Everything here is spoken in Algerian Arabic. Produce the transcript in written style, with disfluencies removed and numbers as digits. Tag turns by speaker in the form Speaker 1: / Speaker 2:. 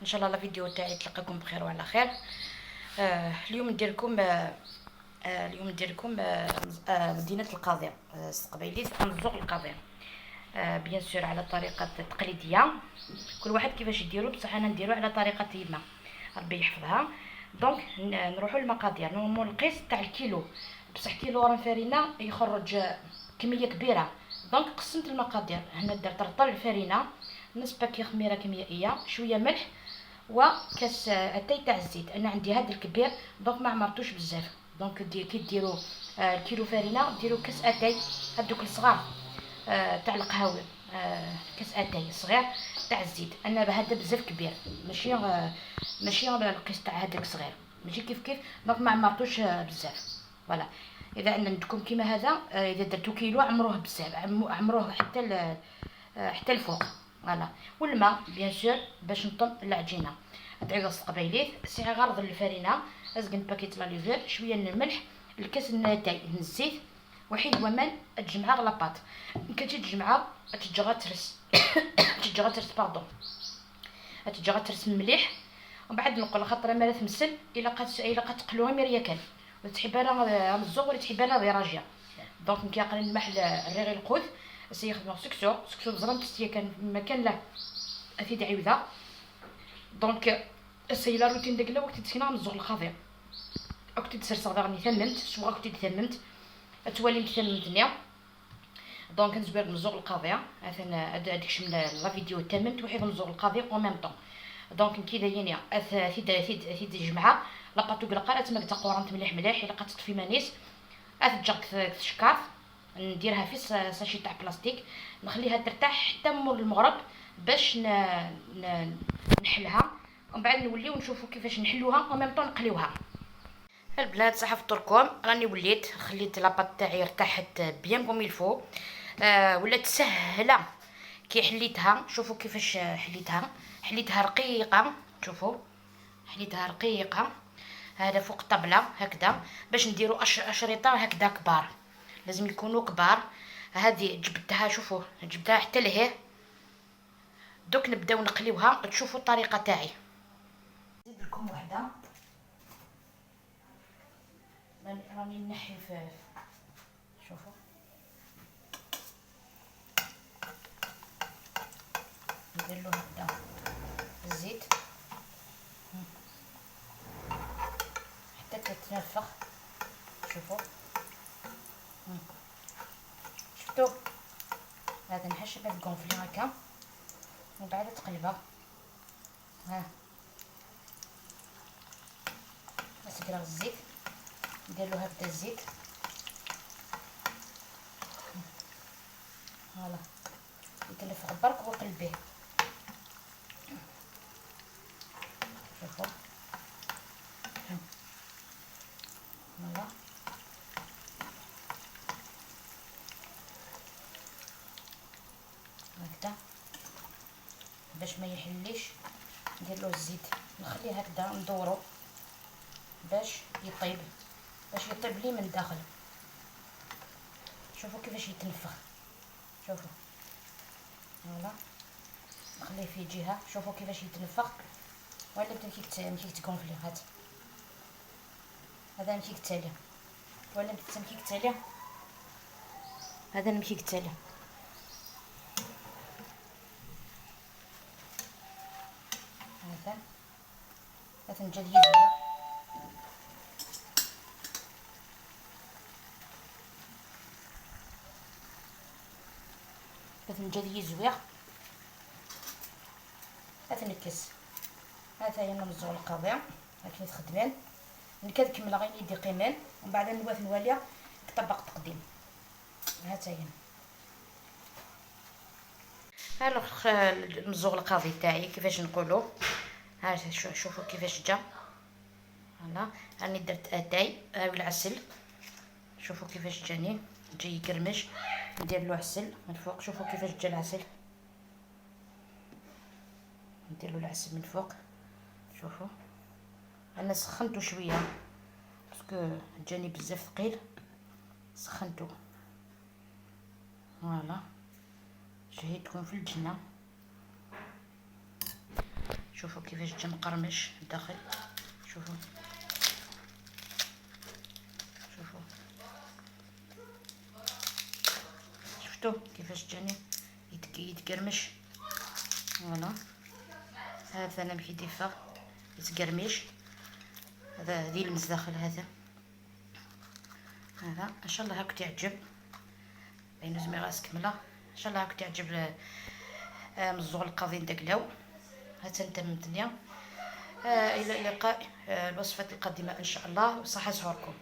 Speaker 1: شاء الله la vidéo تاعي تلقاكم بخير وعلى خير. اليوم ندير لكم مدينة القاضي القبيلي نزوق القاضي، bien sûr على الطريقة التقليدية، كل واحد كيفاش يديرو، بصح انا نديرو على طريقه يما ربي يحفظها. donc نروحو للمقادير. normalement القيس تاع الكيلو، بصح كيلو غرام فرينه يخرج كمية كبيرة، donc قسمت المقادير. هنا درت رطل الفرينة، نص paquet خميره كيميائية، شوية ملح، وكاس اتاي تاع الزيت. انا عندي هذا الكبير donc ما عمرتوش بزاف. donc كي ديروا الكيلو فرينه ديروا كاس اتاي، هذوك الصغار تاع القهاوي، كاس اتاي صغير تاع الزيت. انا هذا بزاف كبير، ماشي القيس تاع هذاك صغير، ماشي كيف كيف، donc ما عمرتوش بزاف. voilà، اذا عندكم كيما هذا، اذا درتو كيلو عمروه بزاف، عمروه حتى الفوق. voilà، والماء bien sûr باش نطم العجينة. تعيط القبيليت سي غرض الفرينة، ازقن paquet la levure، شوية الملح، الكاس تاع الزيت، وحيد ومن تجمع la pâte. كي تجمع تجغا ترس تجغا ترس pardon تجغا ترس مليح. ومن بعد نقول خاطر ما تمسل الا قد تقلوها ميريا كان وتحب انا مزوغ ولا تحب انا ديراجيا. donc كيقري المحل الريغي القوت سيخدمو سكسو سكسو بزرام تستيا كان ما كان له افيد عيوده. donc سي la routine داك الوقت تسكنا مزوغ الخضير وقت تسرسغ داغني ثمنت سوا وقت تثمنت توالي مثمنتني. donc نزوير مزوغ القضية مثلا هذاك من la vidéo تمنت وحيد مزوغ القضية au même temps. donc كي دايني ثيد ثيد ثيد جمعه la pâte قلقه تما تقورنت مليح مليح الا قد تطفي مانيس اتجرك تشكاف نديرها في sachet تاع بلاستيك، نخليها ترتاح حتى مور المغرب باش نحلها، ومن بعد نوليو نشوفوا كيفاش نحلوها و même temps نقليوها. البنات صحة فطوركم، راني وليت خليت la pâte تاعي ارتاحت bien comme il faut، ولات سهلة كي حليتها. شوفوا كيفاش حليتها، حليتها رقيقه، شوفوا حليتها رقيقه هذا فوق الطبلة هكذا باش نديرو اشرطه هكذا كبار، لازم يكونوا كبار. هذه جبتها، شوفوا جبتها حتى لهيه. دوك نبداو نقليوها، تشوفوا الطريقة تاعي. نزيد لكم وحده، راني نحي في، شوفوا ندير له هكذا الزيت حتى كتنفخ. شوفوا شفتوا هذا نحش بهاد الكونفلي هكا، ومن بعد تقلبها. ها نسكر الزيت، ندير له هكذا الزيت. voilà يتلف برك وقلبيه. شوفوا voilà هكذا باش ما يحليش. ندير له الزيت، نخليه هكذا ندورو باش يطيب، باش يطيب لي من الداخل. شوفوا كيفاش يتنفخ، شوفوا voilà نخليه في جهة. شوفوا كيفاش يتنفخ ولا بدا كي ت gonfler. هات هذا نمشي كتالي ولا نمشي كتالي، هذا نمشي كتالي. هذا نجد يزوي. نجد يزويغ هذا نكس. هذا هي نمزو القضية هاكي تخدمين نكاد كمل غير يدي قيمان، ومن بعد نواف نواليا طبق تقديم. هاتا هي الوغ المزوغ القاضي تاعي كيفاش نقولوا. ها شوفوا كيفاش جا. voilà راني درت اتاي هاو العسل، شوفوا كيفاش جاني، جاي يكرمش. ندير له عسل من فوق، شوفوا كيفاش جا العسل، ندير له العسل من فوق. شوفوا انا سخنته شوية parce que جاني بزاف ثقيل، سخنته. voilà شهيتكم في الجنة. شوفوا كيفاش جا مقرمش الداخل. شوفوا شوفوا، شفتوا كيفاش جاني يتقرمش. voilà هذا انا مكيديفا يتقرمش، هذا ذي المس داخل. هذا ان شاء الله هاك تعجب بين زمي غاس كمله. ان شاء الله هاك تعجب مزوغ القاضي داكلاو. هات انت الدنيا. الى اللقاء الوصفة القادمة ان شاء الله، وصحة سحوركم.